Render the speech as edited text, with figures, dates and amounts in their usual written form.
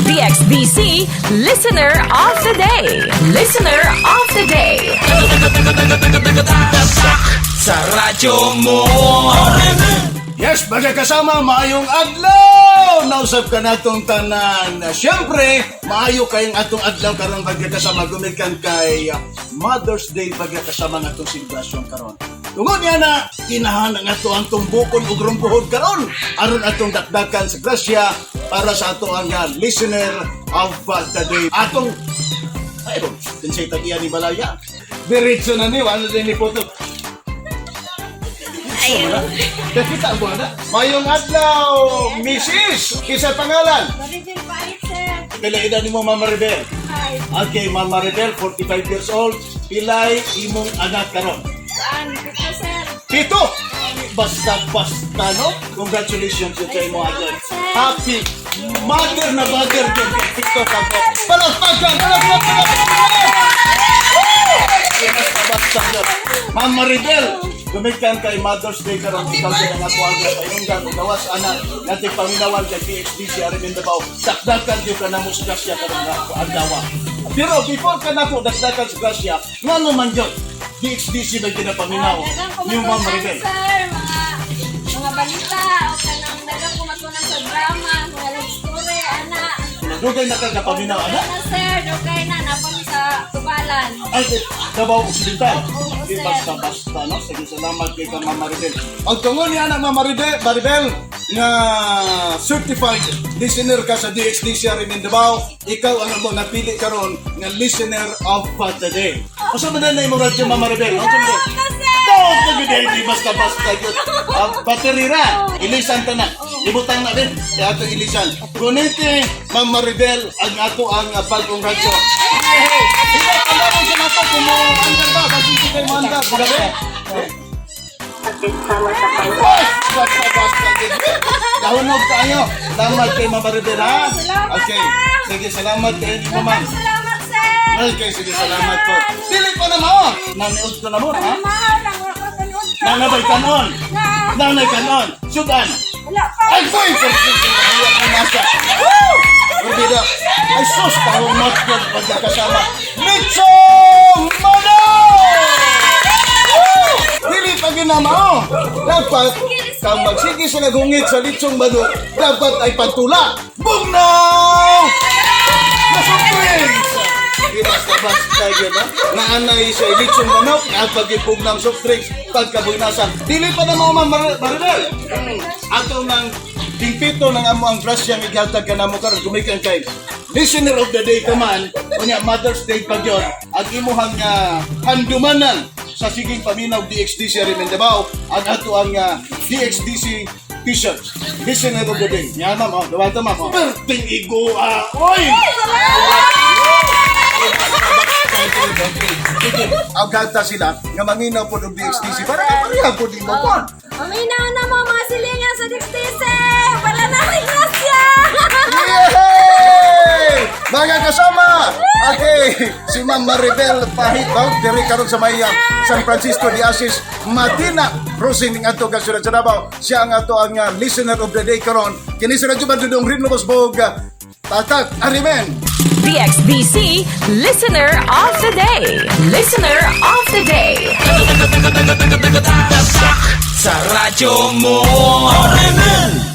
DXDC Listener of the Day. Listener of the Day. Sa radyo mo. Yes, mga kasama, maayong adlaw! Nausap ka natong tanan. Siyempre, maayo kayong atong adlaw karon, mga kasama, gumikan kay Mother's Day, mga kasama, nga atong selebrasyon karon. Tungod niya na, kinahan ang ato ang tumbukon ug rumpuhod karon aron atong dakdakan sa grasya para sa ato ang listener of the day. Atong ay, kinsay tag-iya ni Balaya. Diretso na ni, wala din ni Putok. Ayun. Nakita mo na. Mayong adlaw, Mrs. Kinsa pangalan? Maribel Pait, sir. Pila edad nimo, Mama Maribel? Hi. Okay, Mama Maribel, 45 years old. Pilay imong anak karon? Saan? Pito, sir. Pito! Basta, basta, no? Congratulations sa imo adlaw. Happy mother na mother yun. Pito ka po. Palakpakan! Palakpakan! Basta, basta yun. Ma'am Maribel, gumikan kay Mother's Day karon, ikaw sa nga kuwag na painunggan o gawas ana natin paminawan kay DXDC Arimin Davao. Dakdakan gyud ka namo sa grasya karon nga adlaw. Pero before ka nako dakdakan sa grasya, ngano man gyud DXDC ba ginapaminaw Dagang ni Ma'am kumatunan, Maribel? sir. Mga balita. O kanang dagang kumatunan sa drama. Mga love story, ana. Dugay na ka kapaminaw ana? Dugay na, sir. Dugay na. Napami sa tubalan. Ay, Davao Occidental. Oo, Di sir. basta basta, no? Sige, salamat kay ka, Ma'am Maribel. Ang tungod niya na, Ma'am Maribel, Maribel nga certified listener ka sa DXDC Arimin Davao, ikaw ang amo napili karon nga listener of the day. Usa man na imong radyo, Ma'am Maribel? Unsa man? Salamat, sir. Daw ka gyud di basta basta gyud. Ang battery ra, ilisan ta na. Ibutang na din. Kaya ato ilisan. Guniti, Ma'am Maribel, ang ato ang bagong radyo. Hey! Hindi ka lang sa nato kung mo andar ba, kasi hindi kayo maandar. Grabe. Ay, basta basta gyud. Dahunog tayo. Salamat kay Ma'am Maribel, ha? Salamat, Okay. ah. Sige, salamat kay ni Ma'am. Salamat, sir. Okay, sige, salamat po. Dili pa na mao. Naniod ko na mo, ha? Mahal ang wala ko kanon. Nanabay kanon. Na. Nanay kanon. Sudan. Wala pa. Ay, boy! Wala ka nasa. Woo! Berbida. Ay, sus! Kahumot ko pagkakasama. Litsong Manok! Woo! Dili pa ginamao. Dapat, kang magsige sa nagungit sa litsong manok, dapat ay pantula. Bugnaw! Na soft drinks! Di basta-basta yun, ha? Naanay sa litsong manok, napag-ipog ng soft drinks, pagkabugnasan. Dili pa na mo, Ma'am Maribel. Ato ng dingpito ng amo ang grasya nga gihatag ka namo karon gumikan kay listener of the day ka man, unya Mother's Day pa gyud ang imuhang handumanan sa siging paminaw DXDC Arimin Davao, ang ato ang DXDC T-shirts. Listener of the day. Yan, ma'am, oh, dawata, ma'am, oh. Perting igo, ah, oy! Sige, agata sila nga manginawpod og DXDC para ka pareha pod nimo pod. Paminaw na mo mga silingan sa DXDC. Wala na rin grasya. Yay! Mga kasama, okay, si Ma'am Maribel Pahit, no? Diri karon sa may San Francisco de Asis, Matina, Rosing ning ato ka siyudad sa Davao. Siya ang ato ang listener of the day karon. Kini sa Radyo Bandudong Rinobos Bog, Tatak Arimen. DXDC Listener of the Day. Listener of the Day. Sa radyo mo. RMN.